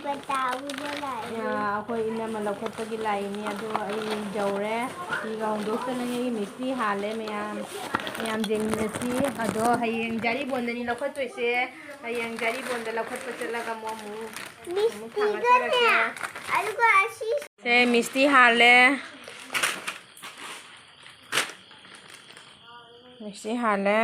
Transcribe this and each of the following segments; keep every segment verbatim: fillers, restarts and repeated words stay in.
ꯄꯇꯥꯎꯗ ꯂꯥꯛꯑꯦ꯫ ꯑꯩꯈꯣꯏ ꯏꯅꯝꯃ ꯂꯧꯈꯠꯄꯒꯤ ꯂꯥꯛꯏꯅꯤ, ꯑꯗꯣ ꯑꯩ ꯌꯧꯔꯦ꯫ ꯐꯤꯒ ꯍꯣꯡꯗꯣꯛꯇꯅ ꯑꯩꯒꯤ ꯃꯤꯁꯇꯤ ꯍꯥꯜꯂꯦ ꯃꯌꯥꯝ꯫ ꯃꯌꯥꯝ ꯌꯦꯡꯃꯤꯟꯅꯁꯤ꯫ ꯑꯗꯣ ꯍꯌꯦꯡ ꯖꯥꯔꯤꯕꯣꯟꯗꯅꯤ ꯂꯧꯈꯠꯇꯣꯏꯁꯦ꯫ ꯍꯌꯦꯡ ꯖꯥꯔꯤꯕꯣꯟꯗ ꯂꯧꯈꯠꯄ ꯆꯠꯂꯒ ꯑꯃꯨꯛ ꯑꯃꯨꯛ ꯑꯃꯨꯛ ꯊꯥꯡꯒꯠꯆꯔꯛꯀꯦ꯫ ꯃꯤꯁꯇꯤꯒꯅꯦ, ꯑꯗꯨꯒ ꯑꯁꯤ ꯁꯦ, ꯃꯤꯁꯇꯤ ꯍꯥꯜꯂꯦ꯫ ꯃꯤꯁꯇꯤ ꯍꯥꯜꯂꯦ꯫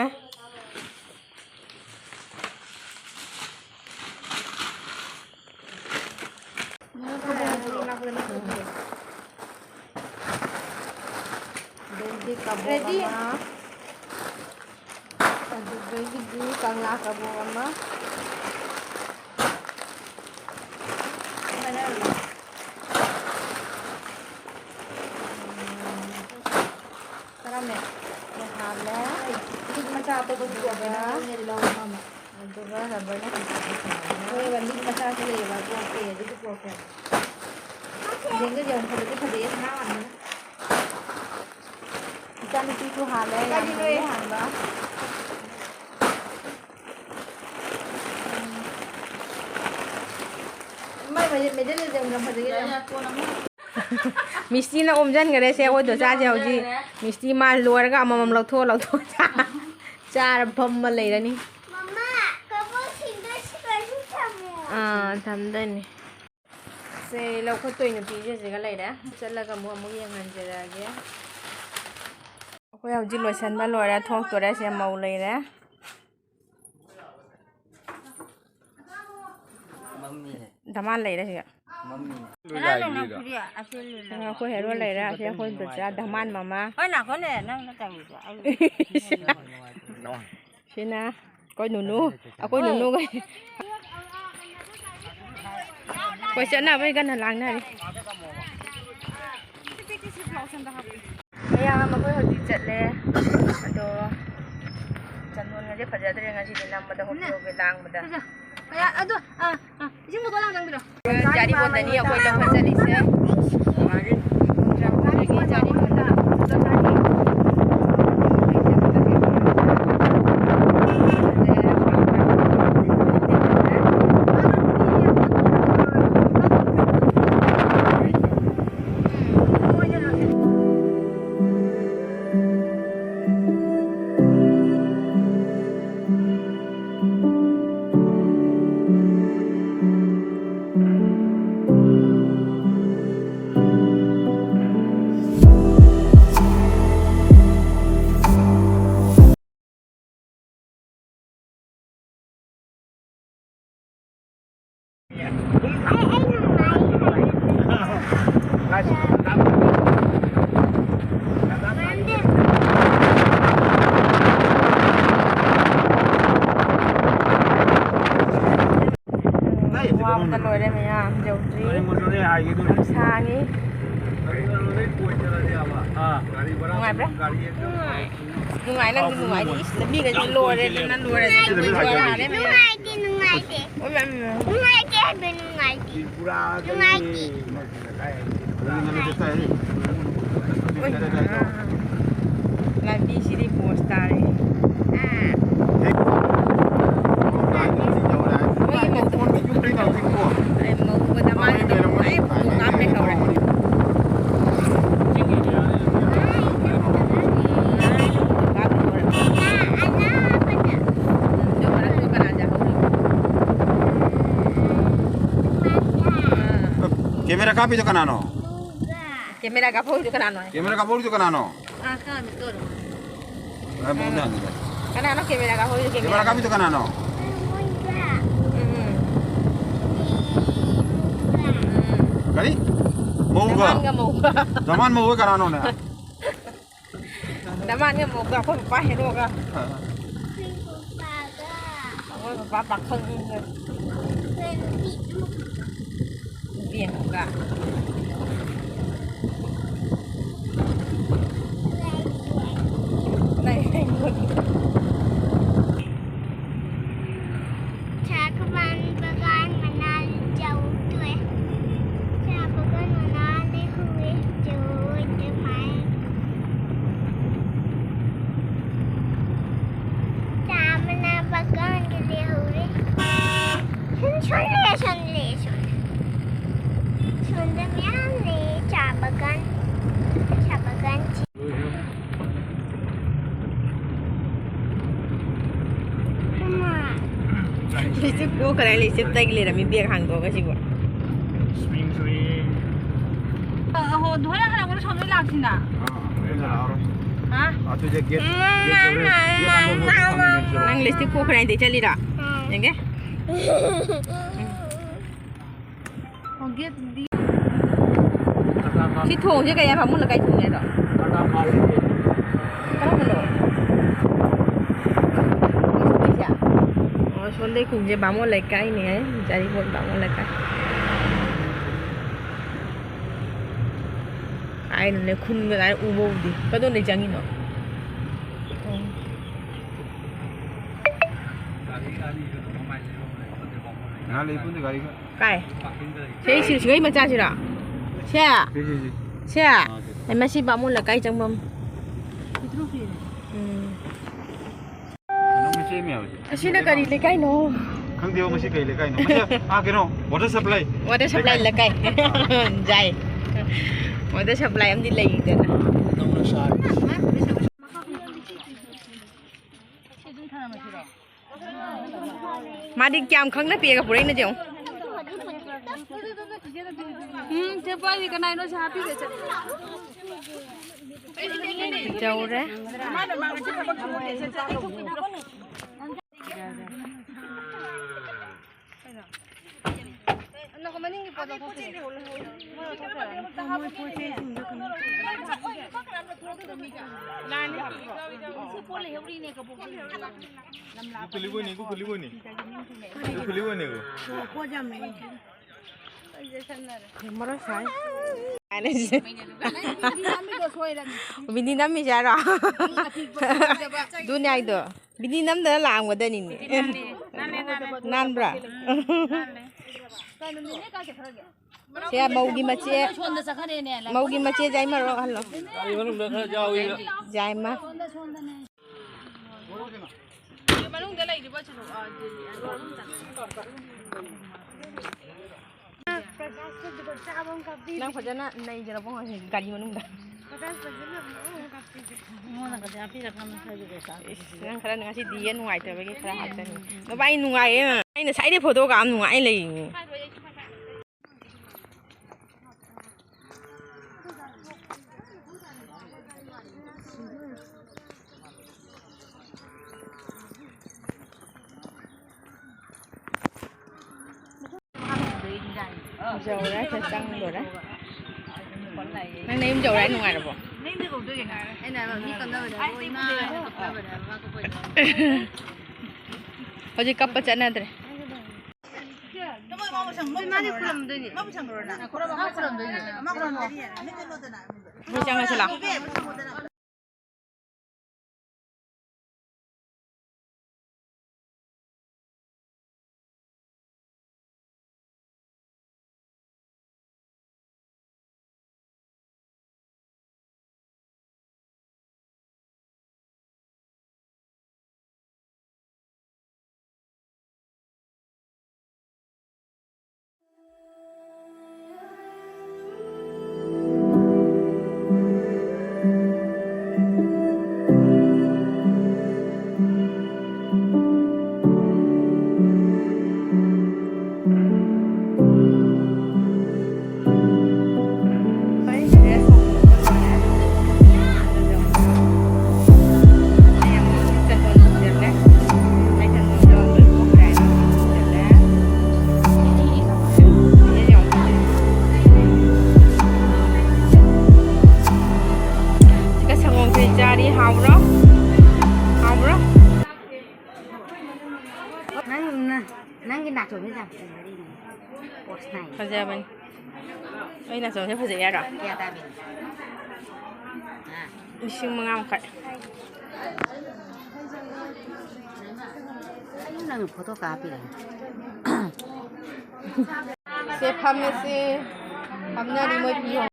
ꯑꯗꯩꯗꯤ ꯀꯕꯣꯛ ready꯫ ꯑꯃ, ꯑꯗꯨꯗꯒꯤꯗꯤ ꯀꯪꯂꯥ ꯀꯕꯣꯛ ꯑꯃ, ꯇꯔꯥꯃꯦꯠ ꯍꯥꯜꯂꯦ꯫ ꯂꯤꯛ ꯃꯆꯥ ꯑꯇꯣꯞꯄꯁꯨ ꯄꯨꯔꯛꯀꯦ, ꯅꯪ ꯂꯧꯒꯦꯗꯤ ꯂꯧꯔꯣ, ꯃꯥꯃ꯫ ꯑꯗꯨꯒ ꯔꯕꯔꯅ ꯍꯣꯏ, ꯂꯤꯛ ꯃꯆꯥꯁꯨ ꯂꯩꯌꯦꯕ, ꯄꯨꯔꯛꯀꯦ, ꯑꯗꯨꯁꯨ ꯄꯨꯔꯛꯀꯦ꯫ ꯌꯦꯡꯒꯦ, ꯌꯦꯡꯉꯣ, ꯐꯖꯗꯤ ꯐꯖꯩꯌꯦ, ꯁꯅꯥ ꯉꯥꯛꯇꯅꯦ꯫ ꯏꯆꯥꯅꯨꯄꯤꯁꯨ ꯍꯥꯜꯂꯦ, ꯌꯥꯝ ꯀꯔꯤꯅꯣ ꯍꯩꯌꯦ ꯍꯥꯟꯕ꯫ ꯃꯥꯏ ꯃꯦꯗꯜ ꯌꯥꯝ ꯐꯖꯩꯌꯦ꯫ ꯃꯤꯁꯇꯤꯅ ꯑꯣꯝꯁꯤꯟꯈꯔꯦ꯫ ꯁꯦ, ꯑꯩꯈꯣꯏꯗꯣ ꯆꯥꯁꯦ ꯍꯧꯖꯤꯛ꯫ ꯃꯤꯁꯇꯤ ꯃꯥ ꯂꯣꯏꯔꯒ ꯑꯃꯃꯝ ꯂꯧꯊꯣꯛ ꯂꯧꯊꯣꯛ ꯆꯥ-, ꯆꯥꯔ ꯐꯝꯃ ꯂꯩꯔꯅꯤ꯫ ꯃꯃꯥ, ꯀꯕꯣꯛꯁꯤꯡꯗꯣ ꯁꯤꯗꯁꯨ ꯊꯝꯃꯣ꯫ ꯑꯥ, ꯊꯝꯗꯣꯏꯅꯤ꯫ ꯁꯦ, ꯂꯧꯈꯠꯇꯣꯏ ꯅꯨꯄꯤꯁꯦ ꯁꯤꯒ ꯂꯩꯔꯦ꯫ ꯆꯠꯂꯒ ꯑꯃꯨꯛ, ꯑꯃꯨꯛ ꯌꯦꯡꯍꯟꯖꯔꯛꯑꯒꯦ꯫ ꯑꯩꯈꯣꯏ ꯍꯧꯖꯤꯛ ꯂꯣꯏꯁꯟꯕ ꯂꯣꯏꯔꯦ, ꯊꯣꯛꯇꯣꯔꯦ꯫ ꯁꯦ, ꯃꯧ ꯂꯩꯔꯦ꯫ ꯃꯝꯃꯤꯅꯦ꯫ ꯗꯃꯥꯟ ꯂꯩꯔꯦ ꯁꯤꯒ꯫ ꯃꯝꯃꯤꯅꯦ꯫ ꯉꯔꯥꯡ ꯅꯨꯡꯗꯥꯡ ꯐꯨꯔꯤ ꯑꯁꯤ ꯂꯤꯠꯂꯒ꯫ ꯑꯩꯈꯣꯏ ꯍꯦꯔꯣ ꯂꯩꯔꯦ, ꯑꯁꯤ ꯑꯩꯈꯣꯏ ꯕꯆꯥ ꯗꯃꯥꯟ ꯃꯃꯥ꯫ ꯍꯣꯏ, ꯅꯥꯀꯣꯟꯅꯦ ꯅꯪꯅ ꯇꯧꯔꯤꯗꯣ꯫ ꯑꯩ ꯁꯤꯅ ꯑꯩꯈꯣꯏ ꯅꯨꯅꯨ, ꯑꯩꯈꯣꯏ ꯅꯨꯅꯨꯒ꯫ ꯑꯩꯈꯣꯏ ꯆꯠꯅꯕꯩ ꯀꯟꯅ ꯂꯥꯡꯅꯔꯤ꯫ ꯃꯌꯥꯝ ꯑꯩꯈꯣꯏ ꯍꯧꯖꯤꯛ ꯆꯠꯂꯦ꯫ ꯑꯗꯣ ꯆꯟꯗꯣꯟꯒꯁꯦ ꯐꯖꯗ꯭ꯔꯦ ꯉꯁꯤꯗꯤ ꯅꯝꯕꯗ, ꯍꯣꯕꯦ ꯍꯣꯕꯦ ꯂꯥꯡꯕꯗ꯫ ꯐꯖ-, ꯀꯌꯥ-, ꯑꯗꯣ, ꯑꯥ, ꯑꯥ, ꯏꯁꯤꯡ ꯕꯣꯇꯜ ꯑꯃꯇꯪ ꯄꯤꯔꯛꯑꯣ꯫ ꯖꯥꯔꯤꯕꯣꯟꯗꯅꯤ ꯑꯩꯈꯣꯏ ꯂꯧꯈꯠ ꯆꯠꯂꯤꯁꯦ꯫ ꯅꯨꯡꯉꯥꯏꯕ꯭ꯔꯥ? ꯅꯨꯡꯉꯥꯏ꯫ ꯅꯨꯡꯉꯥꯏ, ꯅꯪꯗꯤ ꯅꯨꯡꯉꯥꯏꯔꯤ꯫ ꯏꯁ, ꯂꯝꯕꯤꯒꯁꯦ ꯂꯣꯏꯔꯦꯗꯅ, ꯂꯣꯏꯔꯦꯗꯅ, ꯂꯣꯏꯔꯦ ꯍꯥꯏꯔꯦ ꯃꯌꯥꯝ꯫ ꯅꯨꯡꯉꯥꯏꯇꯦ, ꯅꯨꯡꯉꯥꯏꯇꯦ꯫ ꯅꯨꯡꯉꯥꯏꯇꯦ ꯍꯥꯏꯕ, ꯅꯨꯡꯉꯥꯏꯇꯦ꯫ ꯅꯨꯡꯉꯥꯏꯇꯦ꯫ ꯂꯝꯕꯤꯁꯤꯗꯤ ꯄꯣꯁ ꯇꯥꯔꯦ꯫ ꯃꯣꯏꯒꯤ ꯃꯧꯗꯣ꯫ ꯑꯩ ꯃꯧ ꯃꯇꯝ ꯃꯥꯡꯉꯤꯗꯣ꯫ ꯑꯩ ꯐꯣꯇꯣ ꯀꯥꯞ ꯂꯩꯍꯧꯔꯦ꯫ ꯐꯣꯇꯣ ꯀꯥꯞ ꯂꯩꯍꯧꯔꯦ꯫ ꯑꯗꯨ ꯃꯔꯛꯇꯨꯗ ꯀꯅꯥ ꯆꯥꯍꯧꯔꯤꯕ? ꯑꯥ꯫ ꯀꯦꯃꯦꯔꯥ ꯀꯥꯞꯄꯤꯗꯣ ꯀꯅꯥꯅꯣ? ꯀꯦꯃꯦꯔꯥ ꯀꯥꯞꯍꯧꯔꯤꯗꯣ ꯀꯅꯥꯅꯣ ꯍꯥꯏ? ꯀꯦꯃꯦꯔꯥ ꯀꯥꯞꯍꯧꯔꯤꯗꯣ ꯀꯅꯥꯅꯣ? ꯑꯥ, ꯀꯥꯞꯄꯤ ꯇꯧꯔꯣ꯫ ꯑ, ꯃꯑꯣꯡꯗ ꯍꯪꯉꯤꯗ꯫ ꯀꯅꯥꯅꯣ ꯀꯦꯃꯦꯔꯥ ꯀꯥꯞꯍꯧꯔꯤꯗꯣ? ꯀꯦꯃꯦꯔꯥ ꯀꯦꯃꯦꯔꯥ ꯀꯥꯞꯄꯤꯗꯣ ꯀꯅꯥꯅꯣ? ꯎꯝ, ꯎꯝ꯫ ꯎꯝ꯫ ꯀꯔꯤ? ꯃꯧꯒ? ꯗꯃꯥꯟꯒ ꯃꯧꯒ꯫ ꯗꯃꯥꯟ ꯃꯧꯒ ꯀꯅꯥꯅꯣꯅꯦ? ꯗꯃꯥꯟꯒ ꯃꯧꯒ, ꯑꯩꯈꯣꯏ ꯄꯄꯥ ꯍꯦꯔꯣꯒ꯫ ꯑ꯫ ꯑꯩꯈꯣꯏ ꯄꯄꯥ ꯄꯥꯈꯪꯒ꯫ ꯕꯦꯝꯃꯒ꯫ ꯆꯥ ꯕꯒꯥꯟ ꯃꯅꯥ ꯌꯧꯗꯣꯔꯦ꯫ ꯆꯥ ꯕꯒꯥꯟ ꯃꯅꯥ ꯂꯩꯍꯧꯔꯦ꯫ ꯌꯧꯔꯣꯏꯗ ꯃꯥꯏ꯫ ꯆꯥ ꯃꯅꯥ ꯕꯒꯥꯟꯗ ꯂꯩꯍꯧꯔꯦ꯫ ꯁꯣꯝ, ꯁꯣꯝ ꯂꯩꯔꯦ, ꯁꯣꯝ ꯂꯩꯔꯦ, ꯁꯣꯝ꯫ ꯁꯣꯝꯗ ꯃꯌꯥꯝ ꯂꯩꯌꯦ ꯆꯥ ꯕꯒꯥꯟ꯫ ꯆꯥ ꯕꯒꯥꯟ꯫ ꯂꯤꯆꯤꯞ ꯀꯣꯛꯈ꯭ꯔꯦ, ꯂꯤꯆꯤꯞꯇꯒꯤ ꯂꯩꯔꯝꯃꯤ ꯕꯦꯒ ꯍꯥꯡꯗꯣꯛꯑꯒ ꯁꯤꯕꯨ꯫ Spring spring. ꯑ, ꯑꯍꯣ, ꯍꯣꯔꯦꯟ ꯍꯜꯂꯛꯄꯗ ꯁꯣꯝꯗ ꯂꯥꯛꯁꯤꯅ꯫ ꯑꯥ, ꯍꯣꯔꯦꯟ ꯍꯜꯂꯛꯑꯔꯣꯏ꯫ ꯍꯥ? ꯑꯗꯨꯗ ꯒꯦꯠ, ꯒꯦꯠ ꯌꯧꯔꯦ꯫ ꯒꯦꯠ ꯍꯥꯡꯗꯣꯛꯑꯒ ꯁꯣꯝꯗ ꯂꯩꯔꯝꯃꯤ꯫ ꯅꯪ ꯂꯤꯞꯁꯇꯤꯛ ꯀꯣꯛꯈ꯭ꯔꯦ ꯍꯥꯏꯗꯤ ꯆꯠꯂꯤꯔꯣ? ꯎꯝ꯫ ꯌꯦꯡꯒꯦ꯫ ꯁꯤ ꯊꯣꯡꯁꯦ ꯀꯩ ꯍꯥꯏꯕ? ꯕꯥꯃꯣꯟ ꯂꯩꯀꯥꯏ ꯊꯣꯡ ꯍꯥꯏꯔꯣ? ꯀꯔꯝꯕꯅꯣ? ꯑꯣ, ꯁꯣꯝꯗꯩ ꯈꯣꯡꯁꯦ ꯕꯥꯃꯣꯟ ꯂꯩꯀꯥꯏꯅꯦ, ꯖꯥꯔꯤꯄꯣꯠ ꯕꯥꯃꯣꯟ ꯂꯩꯀꯥꯏ꯫ ꯑ, ꯑꯩꯅꯅꯦ ꯈꯨꯟꯒ ꯑꯗꯨꯃꯥꯏꯅ ꯎꯕ ꯎꯗꯦ꯫ ꯀꯗꯣꯝꯗꯩ ꯆꯪꯉꯤꯅꯣ? ꯑꯣ꯫ ꯉꯥꯏꯍꯥꯛ ꯂꯩ ꯄꯨꯟꯅ ꯒꯥꯔꯤ ꯈꯔ ꯀꯥꯏ? ꯁꯤ, ꯁꯤ, ꯁꯤꯒꯩ ꯃꯆꯥꯁꯤꯔꯣ? ꯁꯦ? ꯁꯤ, ꯁꯤ, ꯁꯤ꯫ ꯁꯦ? ꯑꯥ, ꯁꯤ꯫ ꯑꯩ ꯃꯁꯤ ꯕꯥꯃꯣꯟ ꯂꯩꯀꯥꯏ ꯆꯪꯐꯝ꯫ ꯎꯝ꯫ ꯀꯩꯅꯣ ꯃꯆꯦ ꯑꯃ ꯌꯥꯎꯔꯤꯁꯦ꯫ ꯑꯁꯤꯅ ꯀꯔꯤ ꯂꯩꯀꯥꯏꯅꯣ? ꯈꯪꯗꯦꯕ ꯃꯁꯤ ꯀꯔꯤ ꯂꯩꯀꯥꯏꯅꯣ꯫ ꯃꯁꯤ, ꯑꯥ, ꯀꯩꯅꯣ, water supply꯫ Water supply ꯂꯩꯀꯥꯏ꯫ ꯂꯩꯀꯥꯏ꯫ ꯌꯥꯏ꯫ Water supply ꯑꯃꯗꯤ ꯂꯩꯗꯅ꯫ ꯅꯧꯅ ꯁꯥꯔꯤ꯫ ꯃꯥꯗꯤ ꯀꯌꯥꯝ ꯈꯪꯅ ꯄꯤꯔꯒ ꯄꯨꯔꯛꯏꯅꯣ ꯌꯦꯡꯉꯨ꯫ ꯎꯝ, ꯆꯦ ꯄꯥꯏꯕꯤ ꯀꯅꯥꯏꯅꯣ ꯁꯤ ꯍꯥꯞꯄꯤꯔꯤꯁꯦ? ꯌꯧꯔꯦ꯫ ꯃꯥꯅ ꯃꯥ ꯉꯁꯤ ꯊꯕꯛ ꯁꯨꯔꯦ, ꯁꯦ, ꯆꯠꯂꯣ꯫ ꯈꯨꯂꯤꯕꯣꯏꯅꯤ, ꯈꯨꯂꯤꯕꯣꯏꯅꯤ꯫ ꯈꯨꯂꯤꯕꯣꯏꯅꯤ꯫ ꯃꯔꯣꯏ ꯁꯥꯏ꯫ ꯕꯤꯅꯤ ꯅꯝꯃꯤꯁꯦ ꯍꯥꯏꯔꯣ? ꯑꯗꯨꯅꯦ ꯍꯥꯏꯗꯣ꯫ ꯕꯤꯅꯤ ꯅꯝꯗꯅ ꯂꯥꯛꯑꯝꯒꯗꯅꯤꯅꯦ꯫ ꯅꯥꯟꯕ꯭ꯔꯥ? ꯁꯦ, ꯃꯧꯒꯤ ꯃꯆꯦ, ꯃꯧꯒꯤ ꯃꯆꯦ ꯌꯥꯏꯃꯔꯣ? ꯍꯜꯂꯣ꯫ ꯒꯥꯔꯤ ꯃꯅꯨꯡꯗ ꯈꯔ ꯌꯥꯎꯏ꯫ ꯌꯥꯏꯃ꯫ ꯃꯅꯨꯡꯗ ꯂꯩꯔꯤꯕ ꯁꯤꯕꯨ, ꯑ, ꯑꯗꯨꯅꯤ, ꯑꯗꯨ ꯑꯗꯨꯝ ꯆꯠꯂꯣ꯫ ꯅꯪ ꯐꯖꯅ ꯅꯩꯖꯔꯕꯣ ꯉꯁꯤ ꯒꯥꯔꯤ ꯃꯅꯨꯡꯗ? ꯏꯁ, ꯅꯪ ꯈꯔ ꯉꯁꯤꯗꯤ ꯌꯦꯟ ꯅꯨꯡꯉꯥꯏꯇꯕꯒꯤ ꯈꯔ ꯍꯥꯞꯆꯅꯤ꯫ ꯅꯕꯥꯏ ꯅꯨꯡꯉꯥꯏꯌꯦ꯫ ꯑꯩ ꯉꯁꯥꯏꯗꯩ photo ꯀꯥꯞ ꯅꯨꯡꯉꯥꯏ ꯂꯩꯔꯤꯅꯤ꯫ ꯌꯧꯔꯦ, ꯆꯪꯗꯣꯔꯦ꯫ ꯅꯪ ꯅꯌꯨꯝ ꯌꯧꯔꯦ, ꯅꯨꯡꯉꯥꯏꯔꯕꯣ? ꯑꯩꯅ ꯃꯤ ꯀꯞꯅꯕꯗ, "ꯑꯣ, ꯏꯃꯥ" ꯍꯥꯏꯅ ꯀꯞꯅꯕꯗ ꯃꯥ ꯀꯞꯄꯣꯏꯗ꯭ꯔꯣ? ꯍꯧꯖꯤꯛ ꯀꯞꯄ ꯆꯠꯅꯗ꯭ꯔꯦ꯫ ꯃꯥꯗꯤ ꯈꯨꯔꯨꯝꯗꯣꯏꯅꯦ꯫ ꯃꯥ ꯈꯨꯔꯨꯝꯗꯣꯏꯅꯦ꯫ ꯃꯥ ꯈꯨꯔꯨꯝꯗꯣꯏꯅꯦ꯫ ꯃꯥ ꯈꯨꯔꯨꯝꯗꯣꯏꯅꯦ꯫ ꯑꯩꯈꯣꯏ ꯆꯪꯉꯁꯤ ꯂꯥꯎ꯫ ꯁꯤꯒ ꯁꯪꯒꯣꯝ ꯈꯦꯔ ꯆꯥꯔꯤ꯫ ꯍꯥꯎꯕ꯭ꯔꯣ? ꯍꯥꯎꯕ꯭ꯔꯣ? ꯅꯪ, ꯅꯪꯒꯤ ꯅꯥꯆꯣꯝꯁꯦ ꯌꯥꯝ ꯐꯖꯔꯤꯅꯦ꯫ ꯄꯣꯁ ꯇꯥꯏꯅꯦ꯫ ꯐꯖꯕꯅꯤ꯫ ꯑꯩ ꯅꯥꯆꯣꯝꯁꯦ ꯐꯖꯩ ꯍꯥꯏꯔꯣ? ꯀꯌꯥ ꯇꯥꯕꯤꯅꯣ? ꯍꯥ? ꯂꯤꯁꯤꯡ ꯃꯉꯥ ꯃꯈꯥꯏ꯫ ꯑꯩ ꯅꯪ ꯐꯣꯇꯣ ꯀꯥꯞꯄꯤꯔꯅꯤ꯫ ꯁꯦ ꯐꯝꯃꯁꯤ꯫ ꯐꯝꯅꯔꯤ ꯃꯣꯏ ꯐꯤ ꯍꯣꯡ-,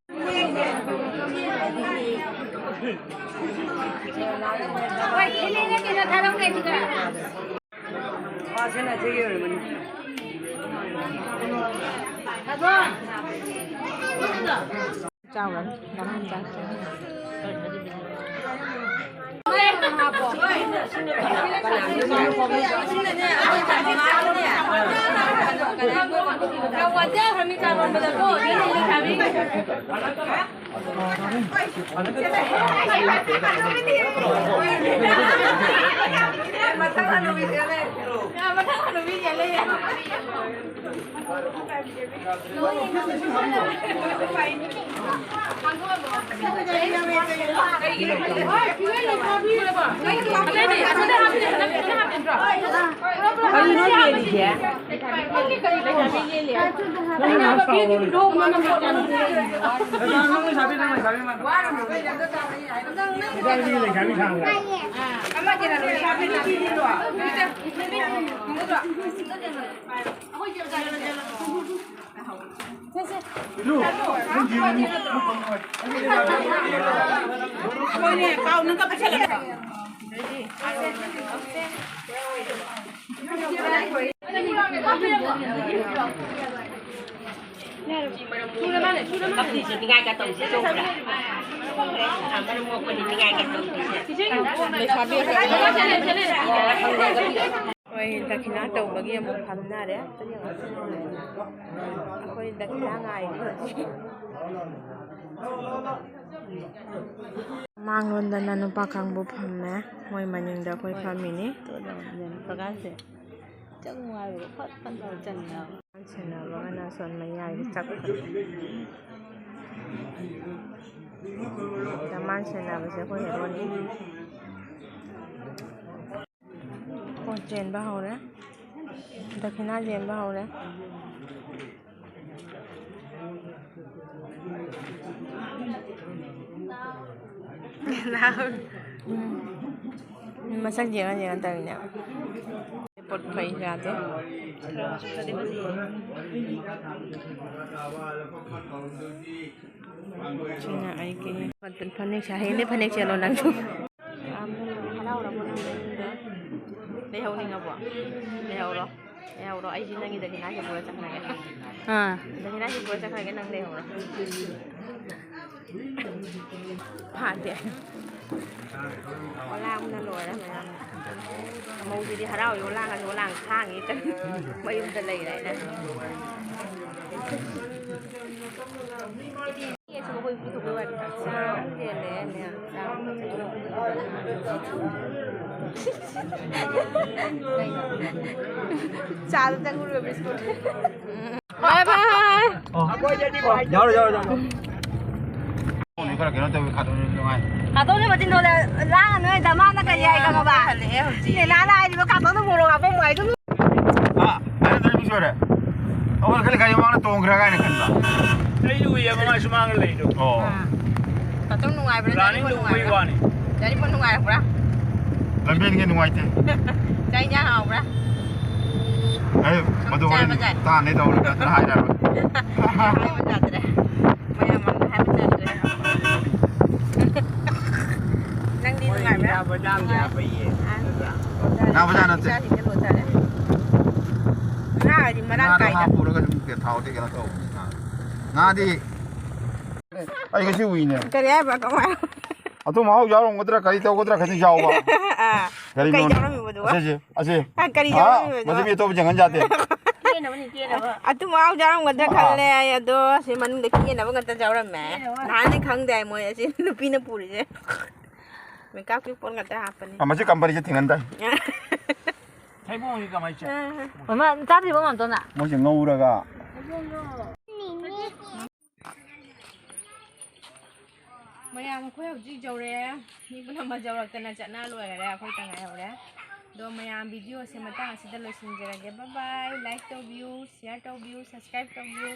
ꯆꯥꯎꯔꯅꯤ꯫ ꯃꯃꯥꯡ ꯆꯥ-, ꯆꯥ-, ꯀꯔꯤꯅꯣ ꯌꯦꯜꯂꯤꯁꯦ? ꯅꯪ ꯂꯩꯁꯥꯕꯤ, ꯅꯪ ꯂꯩꯁꯥꯕꯤ ꯃꯥꯟꯗ꯭ꯔꯣ? ꯂꯩꯁꯥꯕꯤ, ꯂꯩꯁꯥꯕꯤ ꯁꯥꯡꯕ꯭ꯔꯥ? ꯏꯂꯨ, ꯅꯪ ꯌꯦꯡꯉꯨ, ꯅꯪ ꯐꯝꯃꯣ꯫ ꯍꯣꯏꯅꯦ, ꯄꯥꯎ ꯅꯪ ꯀꯞꯄ ꯆꯠꯂꯣ꯫ ꯀꯞꯄꯤꯁꯦ ꯅꯤꯡꯉꯥꯏ ꯀ ꯇꯧꯁꯦ ꯆꯣꯡꯕ꯭ꯔꯥ? ꯃꯔꯝ ꯃꯣꯛꯄꯅꯤ ꯅꯤꯡꯉꯥꯏ ꯀ ꯇꯧꯗꯣꯏꯁꯦ꯫ ꯂꯩꯁꯥꯕꯤ ꯑꯩꯈꯣꯏ ꯗꯈꯤꯅꯥ ꯇꯧꯕꯒꯤ ꯑꯃꯨꯛ ꯐꯝꯅꯔꯦ꯫ ꯑꯩꯈꯣꯏ ꯗꯈꯤꯅꯥ ꯉꯥꯏꯔꯤ ꯍꯧꯖꯤꯛ꯫ ꯃꯥꯡꯂꯣꯝꯗꯅ ꯅꯨꯄꯥ ꯀꯥꯡꯕꯨ ꯐꯝꯃꯦ꯫ ꯃꯣꯏ ꯃꯅꯤꯡꯗ ꯑꯩꯈꯣꯏ ꯐꯝꯃꯤꯅꯤ꯫ ꯄ꯭ꯔꯀꯥꯁꯁꯦ ꯆꯪꯉꯨ ꯍꯥꯏꯕꯗ ꯐꯠ ꯐꯠ ꯂꯥꯎ ꯆꯪꯉꯦ ꯍꯥꯏꯕ꯫ ꯁꯦꯟꯅꯕꯒꯅ ꯑꯁꯣꯝ ꯃꯌꯥꯏꯗ ꯆꯠꯈ꯭ꯔꯦ꯫ ꯗꯃꯥꯟ ꯁꯦꯟꯅꯕꯁꯦ ꯑꯩꯈꯣꯏ ꯍꯦꯔꯣꯅꯤ꯫ ꯄꯣꯠ ꯆꯦꯟꯕ ꯍꯧꯔꯦ꯫ ꯗꯈꯤꯅꯥ ꯆꯦꯟꯕ ꯍꯧꯔꯦ꯫ ꯎꯝ꯫ ꯃꯁꯛ ꯌꯦꯡꯉ ꯌꯦꯡꯉ ꯇꯧꯔꯤꯅꯦ꯫ ꯄꯣꯠ ꯐꯩ ꯌꯥꯗꯦ꯫ ꯁꯤꯅ ꯑꯩꯒꯤ ꯐꯅꯦꯛꯁꯦ꯫ ꯍꯌꯦꯡꯗꯤ ꯐꯅꯦꯛ ꯁꯦꯠꯂꯣ ꯅꯪꯁꯨ꯫ ꯌꯥꯝꯅ ꯍꯔꯥꯎꯔꯕꯣ ꯅꯪ ꯌꯨꯝꯗ? ꯂꯩꯍꯧꯅꯤꯡꯉꯕꯣ? ꯂꯩꯍꯧꯔꯣ꯫ ꯂꯩꯍꯧꯔꯣ꯫ ꯑꯩꯁꯤ ꯅꯪꯒꯤ ꯗꯈꯤꯅꯥꯁꯦ ꯄꯨꯔ ꯆꯠꯈ꯭ꯔꯒꯦ꯫ ꯑꯥ꯫ ꯗꯈꯤꯅꯥꯁꯦ ꯄꯨꯔ ꯆꯠꯈ꯭ꯔꯒꯦ, ꯅꯪ ꯂꯩꯍꯧꯔꯣ꯫ ꯐꯥꯗꯦ꯫ ꯑꯣꯂꯥꯡꯅ ꯂꯣꯏꯔꯦ ꯃꯌꯥꯝ꯫ ꯃꯧꯁꯤꯗꯤ ꯍꯔꯥꯎꯏ, ꯑꯣꯂꯥꯡꯒꯁꯦ ꯑꯣꯂꯥꯡ ꯈꯥꯡꯉꯤ꯫ ꯃꯌꯨꯝꯗ ꯂꯩꯔꯦꯅ꯫ ꯌꯦꯁꯨ ꯃꯈꯣꯏ ꯄꯨꯊꯣꯛꯄꯩ ꯋꯥꯅꯤ꯫ ꯆꯥꯝ ꯍꯦꯜꯂꯦ ꯃꯌꯥꯝ꯫ ꯆꯥꯝ꯫ ꯆꯥꯗ ꯆꯪꯉꯨꯔꯤꯕ ꯕꯤꯁꯀꯨꯠ꯫ ꯕꯥꯏ ꯕꯥꯏ꯫ ꯌꯥꯎꯔꯣ, ꯌꯥꯎꯔꯣ, ꯌꯥꯎꯔꯣ꯫ ꯈꯔ ꯀꯩꯅꯣ ꯇꯧꯋꯤ, ꯈꯥꯗꯣꯛꯅ ꯅꯨꯡꯉꯥꯏ꯫ ꯈꯥꯗꯣꯛꯅ ꯃꯆꯤꯟꯗꯣ ꯂꯥꯡꯉꯅꯨ, ꯑꯩ ꯗꯃꯥꯅ ꯀꯔꯤ ꯍꯥꯏ ꯈꯪꯉꯕ? ꯍꯜꯂꯛꯑꯦ ꯍꯧꯖꯤꯛ꯫ ꯅꯦꯅꯥꯅ ꯍꯥꯏꯔꯤꯕ ꯈꯥꯗꯣꯛꯅ ꯃꯣꯔꯣꯛ ꯍꯥꯞꯄ ꯅꯨꯡꯉꯥꯏꯗꯨ꯫ ꯍꯥ? ꯍꯥꯏꯔꯦ, ꯇꯔꯦꯠ ꯁꯨꯔꯦ꯫ ꯑꯩꯈꯣꯏ ꯈꯜꯂꯤ ꯒꯥꯔꯤ ꯃꯃꯥꯡꯗ ꯇꯣꯡꯈ꯭ꯔꯥ ꯀꯥꯏꯅ ꯈꯟꯕ꯫ ꯑꯩꯗꯤ ꯎꯏꯌꯦꯕ ꯃꯥ ꯁꯨꯃꯥꯡꯗ ꯂꯩꯗꯣ꯫ ꯑꯣ꯫ ꯑꯥ꯫ ꯈꯥꯗꯣꯛ ꯅꯨꯡꯉꯥꯏꯕ꯭ꯔꯥ? ꯔꯥꯅꯤꯡꯗꯣ ꯎꯕꯩ ꯋꯥꯅꯤ꯫ ꯒꯥꯔꯤ ꯐꯣꯟ ꯅꯨꯡꯉꯥꯏꯔꯛꯄ꯭ꯔꯥ? ꯂꯝꯕꯦꯟꯒꯤ ꯅꯨꯡꯉꯥꯏꯇꯦ꯫ ꯆꯥꯛ ꯏꯟꯖꯥꯡ ꯍꯥꯎꯕ꯭ꯔꯥ? ꯑꯩ ꯃꯗꯨ ꯍꯣꯔꯦꯟ ꯆꯥꯕ ꯌꯥꯏ꯫ ꯇꯥꯟꯅꯩ ꯇꯧꯔꯒ ꯅꯠꯇ꯭ꯔ ꯍꯥꯏꯔꯕ꯫ ꯍꯥꯏꯕ ꯌꯥꯗ꯭ꯔꯦ꯫ ꯃꯌꯥꯝ ꯃꯥꯡꯗ ꯍꯥꯏꯕ ꯌꯥꯗ꯭ꯔꯦ꯫ ꯅꯪꯗꯤ ꯅꯨꯡꯉꯥꯏꯕ꯭ꯔꯥ? ꯉꯥ ꯕꯖꯥꯔꯒꯤ ꯍꯥꯞꯄ ꯌꯦꯟ ꯅꯠꯇ꯭ꯔꯥ? ꯉꯥ ꯕꯖꯥꯔ ꯅꯠꯇꯦ꯫ ꯏꯆꯥꯁꯤꯡꯁꯦ ꯂꯣꯏ ꯆꯠꯂꯦ꯫ ꯉꯥ ꯍꯥꯏꯗꯤ ꯃꯔꯥꯡ ꯉꯥꯗꯣ ꯀꯥꯏꯅ꯫ ꯍꯥꯞꯄꯨꯔꯒ ꯁꯨꯝ ꯊꯥꯎꯗꯤ ꯀꯩꯅꯣ ꯇꯧꯕꯅꯤ꯫ ꯉꯥꯗꯤ ꯑꯩ ꯉꯁꯤ ꯎꯏꯅꯦ꯫ ꯀꯔꯤ ꯍꯥꯏꯕ? ꯀꯃꯥꯏ? ꯑꯗꯨ ꯃꯍꯥꯎ ꯌꯥꯎꯔꯝꯒꯗ꯭ꯔꯥ, ꯀꯔꯤ ꯇꯧꯒꯗ꯭ꯔꯥ ꯈꯤꯇꯪ ꯌꯥꯎꯕ꯫ ꯑꯥ꯫ ꯀꯔꯤ ꯀꯩ ꯃꯔꯝ? ꯌꯥꯎꯔꯝꯃꯤꯕ ꯑꯗꯨꯒ? ꯑꯁꯤꯁꯦ, ꯑꯁꯤ꯫ ꯑꯥ, ꯀꯔꯤ ꯑꯥ, ꯌꯥꯎꯔꯝꯃꯤꯕ ꯑꯗꯨꯒ? ꯃꯁꯤ ꯃꯤ ꯑꯇꯣꯞꯄ ꯌꯦꯡꯍꯟ ꯌꯥꯗꯦ꯫ ꯀꯦꯅꯕꯅꯤ, ꯀꯦꯅꯕ꯫ ꯑꯗꯨ ꯃꯍꯥꯎ ꯌꯥꯎꯔꯝꯒꯗ꯭ꯔꯥ ꯑꯥ꯫ ꯈꯜꯂꯦ ꯑꯩ, ꯑꯗꯣ ꯁꯤ ꯃꯅꯨꯡꯗ ꯀꯦꯅꯕ ꯉꯥꯛꯇ ꯌꯥꯎꯔꯝꯃꯦ꯫ ꯀꯦꯅꯕ꯫ ꯅꯍꯥꯟꯗꯩ ꯈꯪꯗꯦ ꯃꯣꯏ ꯑꯁꯤ ꯅꯨꯄꯤꯅ ꯄꯨꯔꯤꯁꯦ꯫ ꯃꯦꯀꯞꯀꯤ ꯄꯣꯠ ꯉꯥꯛꯇ ꯍꯥꯞꯄꯅꯤ꯫ ꯑꯥ, ꯃꯁꯤ ꯀꯝꯄꯅꯤꯁꯦ ꯊꯤꯡꯍꯟꯗꯥꯏ꯫ ꯊꯩꯕꯣꯡꯁꯤ ꯀꯃꯥꯏ ꯆꯥꯏ? ꯑꯥ꯫ ꯃꯃꯥ, ꯆꯥꯗ꯭ꯔꯤꯕꯣ ꯃꯥꯝꯇꯣꯟꯅ? ꯃꯣꯏꯁꯦ ꯉꯧꯔꯒ꯫ ꯃꯌꯥꯝ, ꯑꯩꯈꯣꯏ ꯍꯧꯖꯤꯛ ꯌꯧꯔꯛꯑꯦ꯫ ꯃꯤ ꯄꯨꯝꯅꯃꯛ ꯌꯧꯔꯛꯇꯅ ꯆꯠꯅ ꯂꯣꯏꯈꯔꯦ, ꯑꯩꯈꯣꯏꯇ ꯉꯥꯏꯍꯧꯔꯦ꯫ ꯑꯗꯣ ꯃꯌꯥꯝ, ꯚꯤꯗꯤꯑꯣꯁꯦ ꯃꯇꯥꯡ ꯑꯁꯤꯗ ꯂꯣꯏꯁꯤꯟꯖꯔꯒꯦ꯫ Bye bye, like ꯇꯧꯕꯤꯌꯨ, share ꯇꯧꯕꯤꯌꯨ, subscribe ꯇꯧꯕꯤꯌꯨ꯫